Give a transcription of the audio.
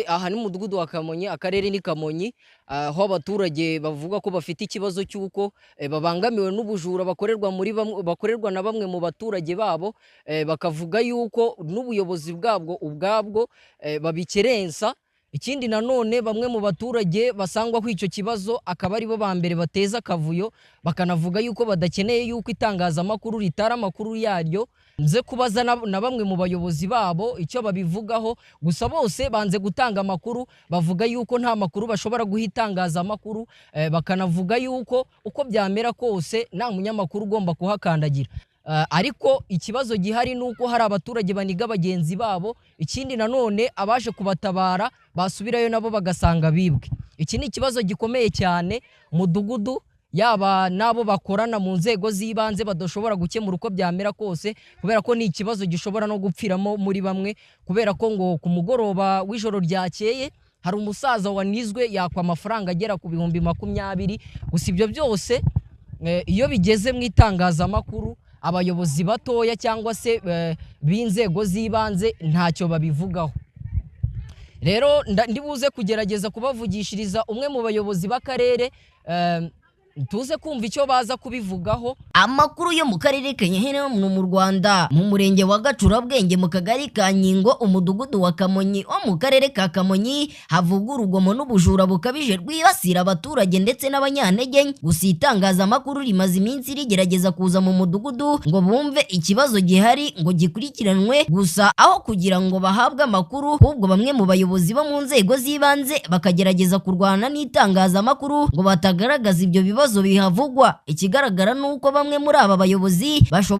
Aha ni mu mudugudu wa Kamonyi, akarere ni Kamonyi, aho abaturage bavuga ko bafite ikibazo cy'uko babangamiwe n'ubujura bakorerwa muri bamwe, bakorerwa na bamwe mu baturage babo, bakavuga yuko n'ubuyobozi bwabwo ubwabwo babikerensa. Ikindi nanone, bamwe mu baturage basangwaho icyo kibazo akaba aribo ba mbere bateza akavuyo, bakanavuga yuko badakeneye yuko itangazamakuru ritara amakuru yaryo. Nze kubaza na bamwe mu bayobozi babo icyo babivugaho, gusa bose banze gutanga amakuru, bavuga yuko nta makuru bashobora guha itangazamakuru, bakanavuga yuko uko byamera kose nta munyamakuru ugomba kuhakandagira. Ariko ikibazo gihari ni uko hari abaturage baniga bagenzi babo. Ikindi nanone, abaje kubatabara basubirayo nabo bagasanga bibwe. Iki ni ikibazo gikomeye cyane mudugudu, yaba n'abo bakorana mu nzego z'ibanze badashobora gukemura uko byamera kose, kubera ko ni ikibazo gishobora no gupfiramo muri bamwe, kubera ko ngo ku mugoroba w'ijoro ryakeye hari umusaza wanizwe yakwa amafaranga agera ku 20,000. Gusa ibyo byose, iyo bigeze mu itangazamakuru, abayobozi batoya cyangwa se b'inzego z'ibanze ntacyo babivugaho. Rero ndibuze kugerageza kubavugishiriza umwe mu bayobozi b'akarere, tuze kumva icyo baza kubivugaho. Amakuru yo mu karere ka Nyaherena mu Rwanda, mu murenge wa Gacurabwenge, mu kagari ka Nkingo, umudugudu wa Kamonyi wo mu karere ka Kamonyi, havugwa urugomo n'ubujura bukabije rwibasira abaturage ndetse n'abanyantege nke. Gusa itangazamakuru rimaze iminsi rigerageza kuza mu mudugudu ngo bumve ikibazo gihari ngo gikurikiranwe, gusa aho kugira ngo bahabwe amakuru, ahubwo bamwe mu bayobozi bo mu nzego z'ibanze bakagerageza kurwana n'itangazamakuru ngo batagaragaza ibyo bibazo bihavugwa. Ikigaragara ni uko bamwe muri aba bayobozi bashoboye